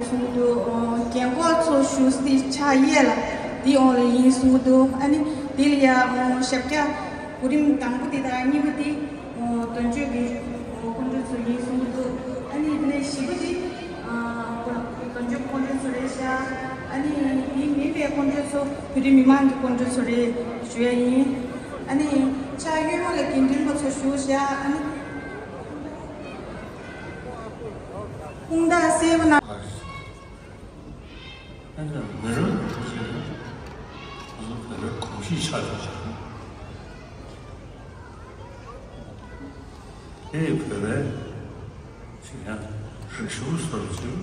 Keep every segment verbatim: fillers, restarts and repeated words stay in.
གསུང་གི་འདུག་རྒན་གོག་ཚོ་བཞུགས་སའི་ཕྱག་གཡས་ལ་འདི་འོང་ལ་ཡིན་གསུང་གི་འདུག་ཨ་ནི་འདི་ལ་ཡ་ཞབས་བཀྱག་གོ་རིམ་དང་པོ་དེ་དང་གཉིས་པ་དེ་དོན་གཅོད་ཀྱི་ཁོང་ཁྲོ་ཚོ་ཡིན་གསུང་གི་འདུག་ཨ་ནི་དེ་ནས་བཞི་པ་དེ་དོན་གཅོད་ཁོང་ཁྲོ་ཚོ་རེད་ཤག་ཨ་ནི་དེ་མིན་པའི་ཁོང་ཁྲོ་ཚོ་བོད་རིགས་མི་མང་གི་ཁོང་ཁྲོ་ཚོ་རེད་ཞུ་ཡ་ཡིན། ཨ་ནི་ཕྱག་གཡོན་མ་ལ་དགེ་འདུན་པ་ཚོ་བཞུགས་ཤག་ཨ་ནི། དཔུང་རྟགས་གསལ་པོ་གནང་། ཨ་ནི་མི་རབས་ཁོ་ཚོས་ཁོ་ཚོ་བོད་པའི་གོམས་གཤིས་ཆགས་ཡོད་ཅིང་། དེ་ཡི་བོད་པའི་ཅིག་ཡང་རིག་གཞུང་སོགས་ཅིག་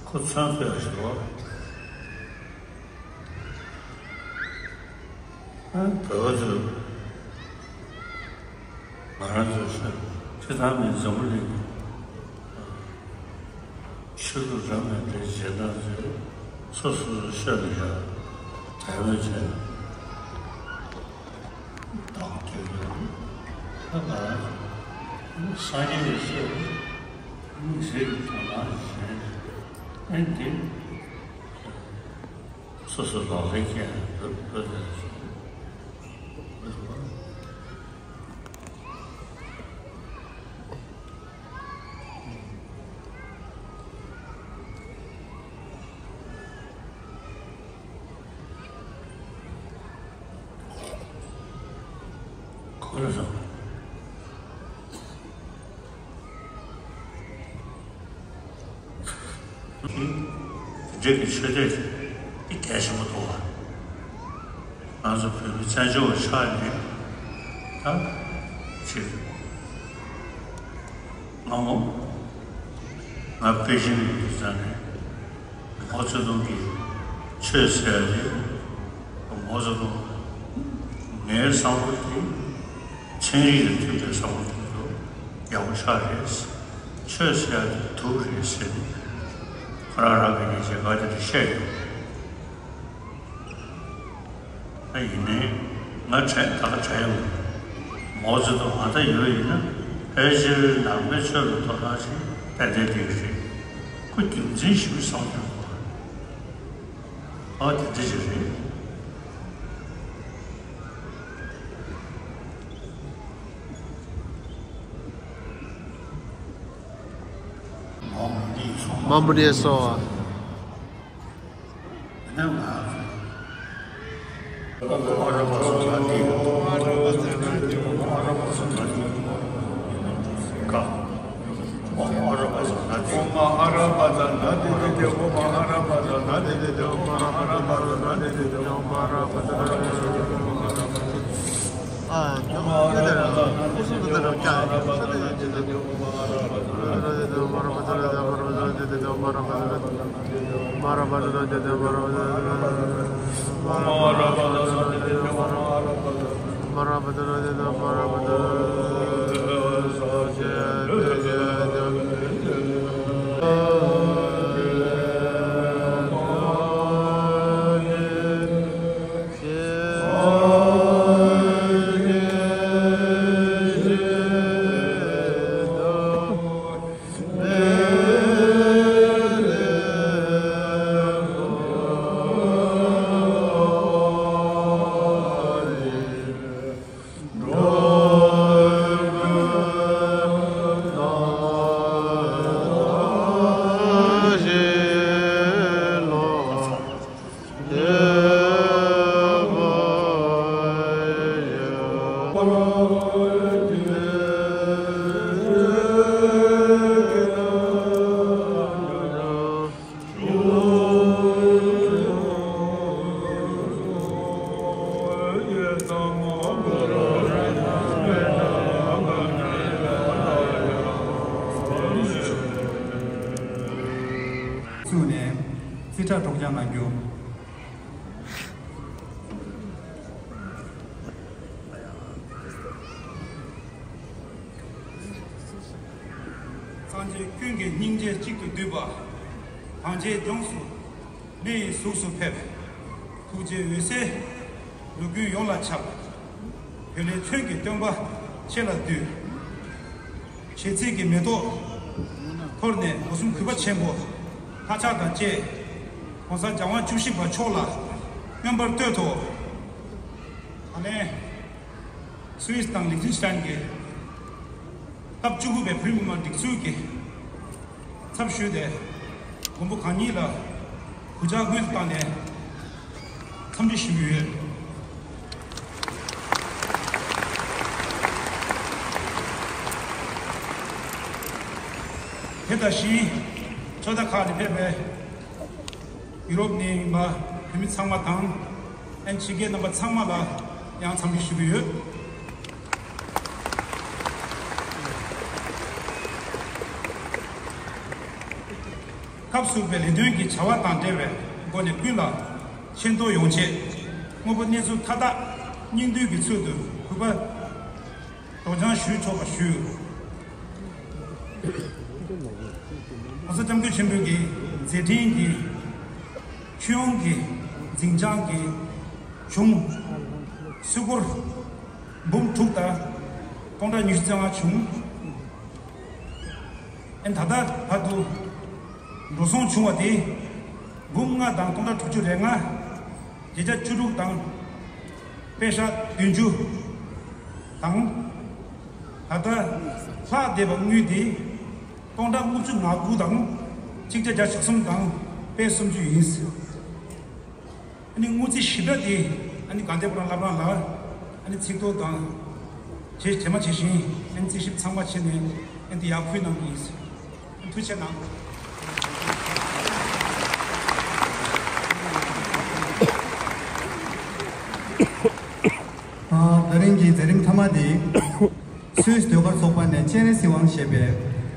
ཁོ་མཚོན་ཐུབ་ཡག་ཞིག་རེད། ཨ་བོད་པ་ཚོས་ང་རང་ཚོའི་ཤ་ཁྲི་ཐང་མའི་འཛམ་བུ་གླིང་ཆོས་ལུགས་རབ་མེད་པའི་རྗེས་འབྲང་ཚོས་སོ་སོ་སོའི་ཤ་ལ་ཡ་དད་མོས་བྱས་བདག་སྐྱོང་ཡོད། ད་ང་རང་ཚོ་སངས་རྒྱས་ཀྱི་སྲོལ་རེད། རྗེས་ཀྱི་དོ་སྣང་བྱས་ཨེ་འདི། སོ་སོ་ལག་ལེན་མཁན་བོད་བོད་ལ་བོད་ལ། ཁོ་རེ་སོང་། དེ་འདྲ་གི་ཆོས་དད་དེ་གལ་ཆེན་པོ་འདུག་བ། ང་ཚོ་བོད་མི་བཙན་བྱོལ་བ་ཆགས་ནས་ད་ཕྱིར་སྔ་མོ་ང་པེ་ཅིང་ལ་ཡོད་དུས་ཙང་ནས་མའོ་ཙེ་ཏུང་གིས་ཆོས་ཟེར་ཡ་དེ་མའོ་ཙེ་ཏུང་ངའི་བསམ་བློ་དེ་ཚན་རིག་དང་མཐུན་པའི་བསམ་བློ་དེ་ཚོ་ཡག་པོ་ཆགས་རེད། ཆོས་ཟེར་ཡ་དེ་དུག་རེད་ཟེར་ནས་ཁོ་རང་རང་གི་ཉིན་བྱེད་སྒར་དེ་འདྲ་བཤད་ཡོད། ད་ཡིན་ནའི་ང་དྲན་ད་ག་དྲན་ཡོང་། མའོ་ཙེ་ཏུང་ང་ད་ཡོད་ཡིན་ན་ཕལ་ཆེར་ནང་པའི་ཆོས་ལ་དོ་སྣང་ཞིག་ཏན་ཏན་བསྡད་ཀྱི་རེད། ཁོ་རྒྱུ་མཚན་ཞིག་བསམ་གྱི་འདུག་ཨ་དེ་འདྲ་ཞིག་རེད། མ་མོ་ནི་སོ། བཙུགས་ནས་རྩིས་ཁྲ་སྒྲོག་སྦྱང་གནང་རྒྱུ། སངས་རྒྱས་ཀུན་གྱི་སྙིང་རྗེ་གཅིག་ཏུ་བསྡུས་པ། གངས་ཅན་ལྗོངས་སུ་མི་ཡི་གཟུགས་སུ་ཕེབས། ཐུགས་རྗེའི་འོད་ཟེར་ལུས་ཀུན་ཡོངས་ལ་ཁྱབ། འོད་ལས་ཚོན་གྱི་སྟོན་པ་ཁྱེད་ལ་འདུད། ཞལ་ཚིག་གི་མེ་ཏོག་འཐོར་ནས་སྒོ་གསུམ་གུས་པ་ཆེན་པོ། ལྷ་ཕྱག་དང་བཅས་༸གོང་ས་༸རྒྱལ་དབང་བཅུ་བཞི་པ་མཆོག་ལ་སྨོན་པར་བསྟོད་དོ། ད་ལན་སུད་སི་དང་ལིག་ཏེན་སི་ཏན་གྱི་སྐབས་བཅུ་དགུ་པའི་བོད་མི་མང་སྒྲིག་འཛུགས་ཀྱི་ཚབ་ཞུས་ཏེ་མགོན་པོ་གང་ཉིད་ལ་གུས་ཕྱག་སྔོན་དུ་བཏང་ནས་འཚམས་འདྲི་ཞུ་གི་ཡོད། དེ་དང་གཞན་ཕྱོགས་མཐའ་ཁག་ནས་ཕེབས་པའི་ཡུ་རོབ་ནས་ཡིན་པ་བོད་མི་ཚང་མ་དང་། ཨན་ཕྱི་རྒྱལ་རྣམ་པ་ཚང་མ་ལ་ཡང་འཚམས་འདྲི་ཞུ་གི་ཡོད། སྐབས་སུ་བབས་པའི་ལས་དོན་གྱི་བྱ་བ་དང་འབྲེལ་བའི་སྒོ་ནས་ཀུན་ལ་ཆེ་མཐོང་ཡོང་ཆེད་དངོས་པོ་གནས་ཚུལ་མཐའ་དག་སྙིང་བསྡུས་ཀྱི་ཚུལ་དུ་གུས་པ་སྒྲོག་སྦྱང་ཞུས་ཆོག་པ་ཞུ། ༸གོང་ས་༸སྐྱབས་མགོན་ཆེན་པོ་གྱི་མཛད་འཕྲིན་གྱིས་ཆོས་དབང་གི་འཛིན་བྱང་གི་གཞུང་སུད་སྒོར་འབུམ་དྲུག་དང་སྟོང་ཕྲག་ཉི་ཤུ་རྩ་ལྔ་བྱུང་། ཨན་ད་ལྟ་བར་དུ་འགྲོ་སོང་བྱུང་བ་དེ་འབུམ་ལྔ་དང་སྟོང་ཕྲག་དྲུག་ཅུ་རེ་ལྔ། བརྒྱ་ཆ་བཅུ་དྲུག་དང་པེ་ཤ་བདུན་ཅུ་དང་། ད་ལྟ་ལྷག་བསྡད་པ་དངུལ་དེ་སྟོང་ཕྲག་ལྔ་བཅུ་ང་དགུ་དང་ཆིག་བརྒྱ་བརྒྱད་ཅུ་གསུམ་དང་པེ་སུམ་ཅུ་ཡིན། ཨ་ནི་དངུལ་རྩིས་ཞིབ་ཕྲ་དེ་ཨ་ནི་དགའ་ལྡན་ཕོ་བྲང་བླ་བྲང་ལ་ཨ་ནི་ཚིག་ཐོ་དང་བྱེད་བྱེད་མ་བྱེད་བཞིན་ཨ་ནི་རྩིས་ཞིབ་ཚང་མ་བྱས་ནས་ཨ་ནི་དེ་ཡར་ཕུལ་གནང་གི་ཡིན། ཐུགས་རྗེ་གནང་། ཨ། ད་རིང་གི་མཛད་རིམ་མཐའ་མ་དེ། སུད་སི་ཟློས་གར་ཚོགས་པ་ནས་སྤྱན་རས་གཟིགས་དབང་ཞེས་པའི་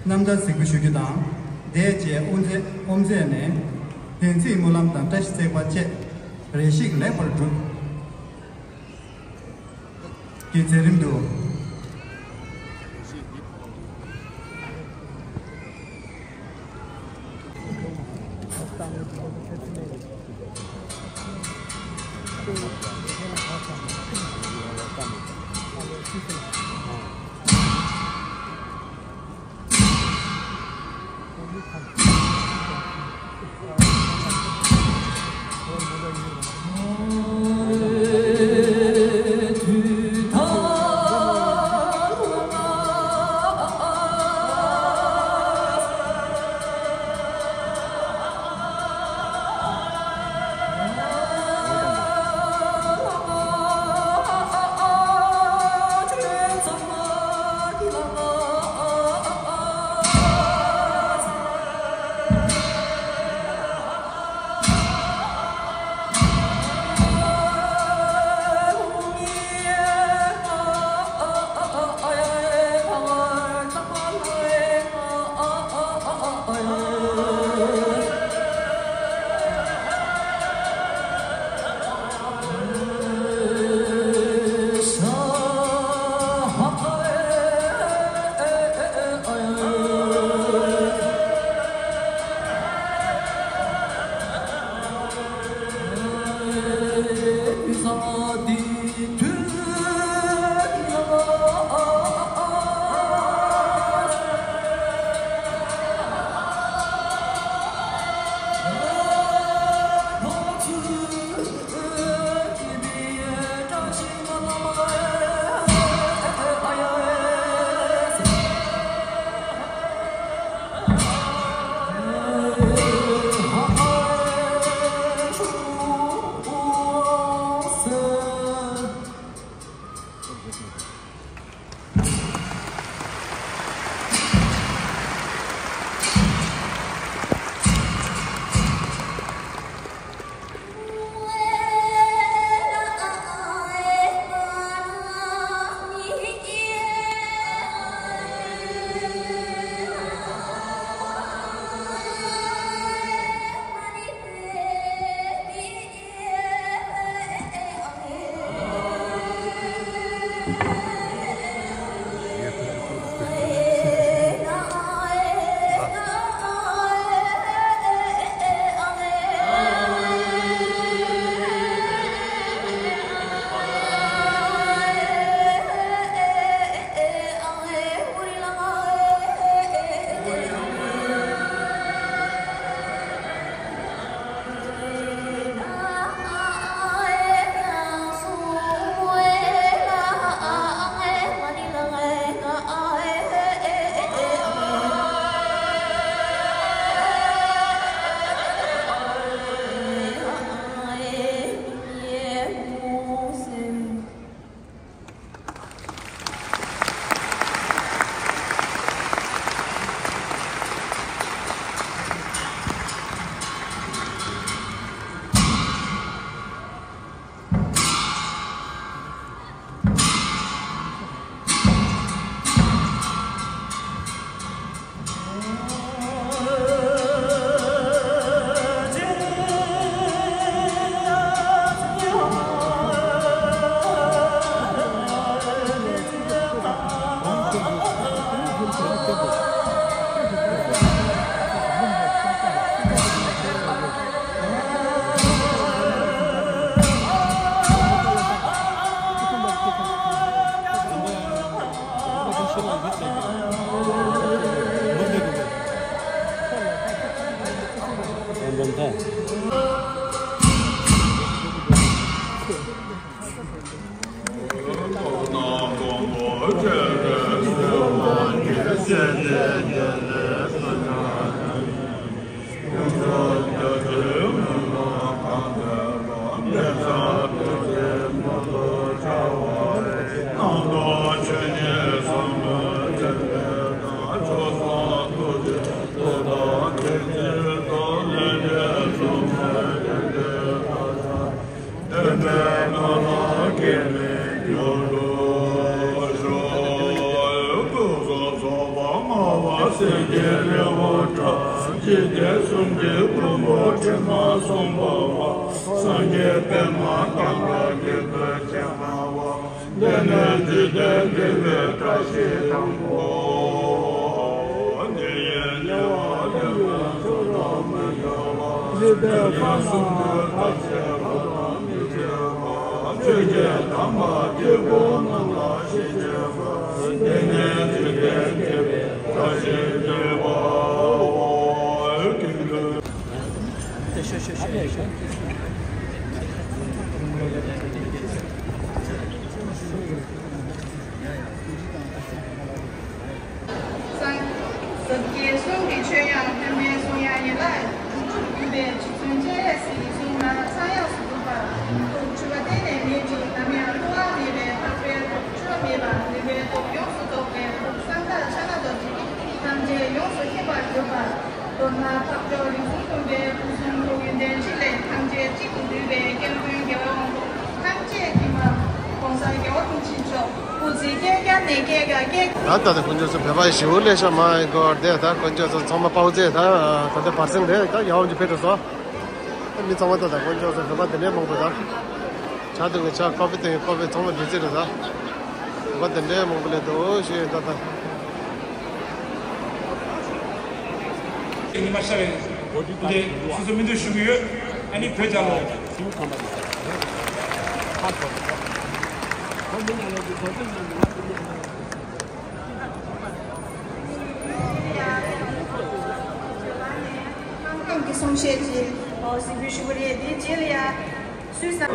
རྣམ་ཐར་གཟིགས་འབུལ་ཞུ་རྒྱུ་དང་། དེའི་རྗེས་དབུ་མཛད་དབུ་མཛད་ནས་བདེན་ཚིག་སྨོན་ལམ་དང་བཀྲ་ཤིས་བརྩེགས་པ་བཅས་རེ་ཞིག་ལེགས་པར་གྲུབ། ཀྱི་མཛད་རིམ་དུ། སངས་རྒྱས་པདྨ་དང་བ་དེ་ནས་འཇིག་རྟེན་འདས་པའི་བཀྲ་ཤིས་དང་པོ། འདི་ཡི་ཉེ་བར་ལེགས་པར་ཚོགས་རབ་མི་འབྱུང་བ། འཇིག་རྟེན་ཁམས་ན་ཐར་ཆེས་བར་དུ་མི་འབྱུང་བ། ཆོས་ཀྱི་དམ་པ་དཀྱིལ་འཁོར་རྣམས་ལ་ཞེན་བྱེད་པ། འདི་ནས་འཇིག་རྟེན་འདས་པའི་བཀྲ་ཤིས་ཀྱི་བ། སངས་རྒྱས་གསུང་གི་ཆོས་དབྱངས་ཐོས་པའི་གསུང་དབྱངས་ཡན་ལག་དྲུག་ཅུར་གྱུར་པའི་རྗེ་བཙུན་སྤྱན་རས་གཟིགས་གསུང་ལ་ཚངས་དབྱངས་སུ་གྱུར་པ། ཐུགས་འཁྲུལ་པ་གཏན་ནས་མེད་ཅིང་ནམ་ཡང་ལྟུང་བ་མེད་པའི་འཕགས་པའི་ཐུགས། འཁྲུལ་པ་མེད་པ་ནུས་པའི་སྟོབས་ཡོངས་སུ་རྫོགས་པའི་ཐུགས། གསང་བདག་ཕྱག་ན་རྡོ་རྗེ་ཐམས་ཅད་ཡོངས་སུ་མཁྱེན་པར་གྱུར་པ། མདོར་ན་འཕགས་མཆོག་རིགས་གསུམ་མགོན་པོའི་སྐུ་གསུང་ཐུགས་ཡོན་ཏན་ཕྲིན་ལས་ཐམས་ཅད་གཅིག་ཏུ་བསྡུས་པའི་སྐྱབས་མགོན་རྒྱལ་བ་དབང་པོ་ཐམས་ཅད་ཀྱི་མ། ༸གོང་ས་༸རྒྱལ་བ་དབང་ཕྱུག་མཆོག་སྐུ་ཚེ་བསྐལ་བརྒྱར་ནས་བསྐལ་བརྒྱར་བསྐལ། ད་ད་ལྟ་དཀོན་མཆོག་གསུམ་བོད་པ་ཞེ་པོ་ལས་ཤ་མ་ཡིན་གོ་བར་དེ་ད་དཀོན་མཆོག་གསུམ་ཚང་མ་དཔའ་བོ་ཚེ་ད་ད་ལྟ་བར་སེང་རེད། ད་ཡག་པོ་ཅིག་ཕེབས་འགྲོ་སོང་། ད་མི་ཚང་མ་ད་ད་དཀོན་མཆོག་གསུམ་བོད་པ་དེ་འདྲའི་མང་པོ་ད་ཆ་དུ་གི་ཆ་ཀོ་ཕི་དེ་ཀོ་ཕི་ཚང་མ་འདི་ཚེ་རེད། ད་བོད་པ་དེ་འདྲའི་མང་པོ་ལས་འདུག་ཞེས་ད་ད། ཉི་མ་ཤར་བའི་འདི་སོ་སོ་མི་འདུག་ཞུ་གི་ཡོད། ཨ་ནི་བོད་རྒྱལ་ལོ། ཁམས་ཁམས་ཀྱི་གསུང་བཤད་ཀྱི་གཟིགས་འབུལ་ཞུ་གི་རེད། དེའི་རྗེས་ལ་ཡ། སུས་ས།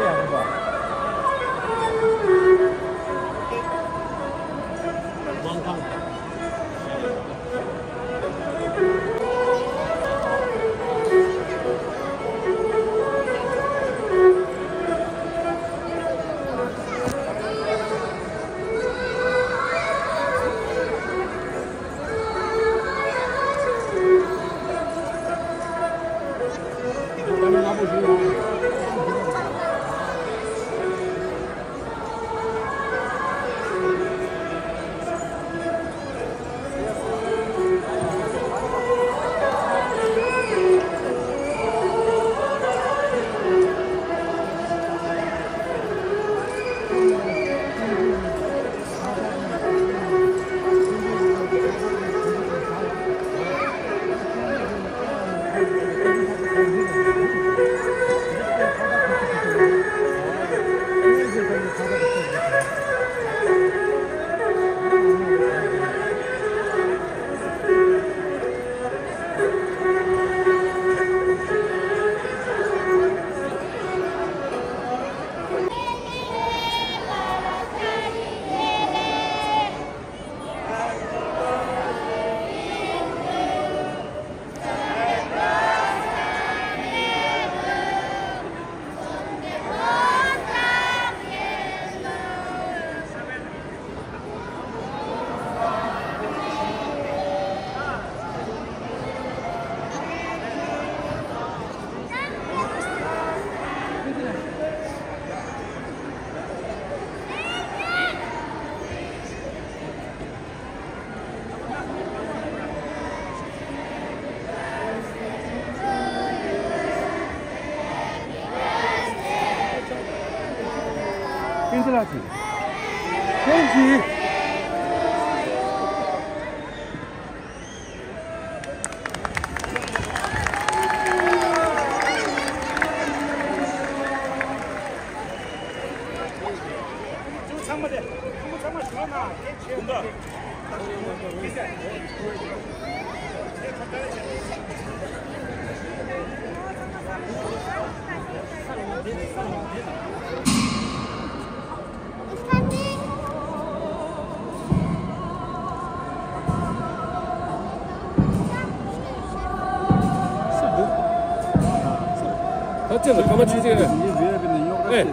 ད་ཅི་ལ་ཀ་མ་ཆི་ཆི་རེད། ཨེ།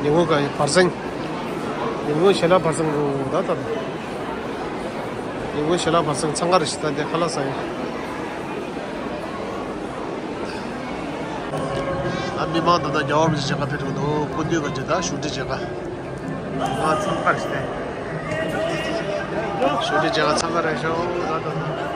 ཉིན་གུང་གི་བར་གསེང་། ཉིན་གུང་ཞལ་ལག་བར་གསེང་རུ་ད་ད། ཉིན་གུང་ཞལ་ལག་བར་གསེང་འཚང་ཁ་རེ་ཞིག་ད་དེ་ཁ་ལག་ཟ་ཡིན། ཨ་མི་མང་ད་ད་རྒྱལ་བ་རིན་པོ་ཆེ་མཇལ་ཁ་ཕེབས་འགྲོ་འདུག་སྐུ་མདུན་གྱི་ད་བཞུགས་ཁྲི་མཇལ་ཁ། ང་འཚང་ཁ་རེ་ཞིག་ད། བཞུགས་ཁྲི་མཇལ་ཁ་འཚང་ཁ་རེ་ཞིག་ད་ད།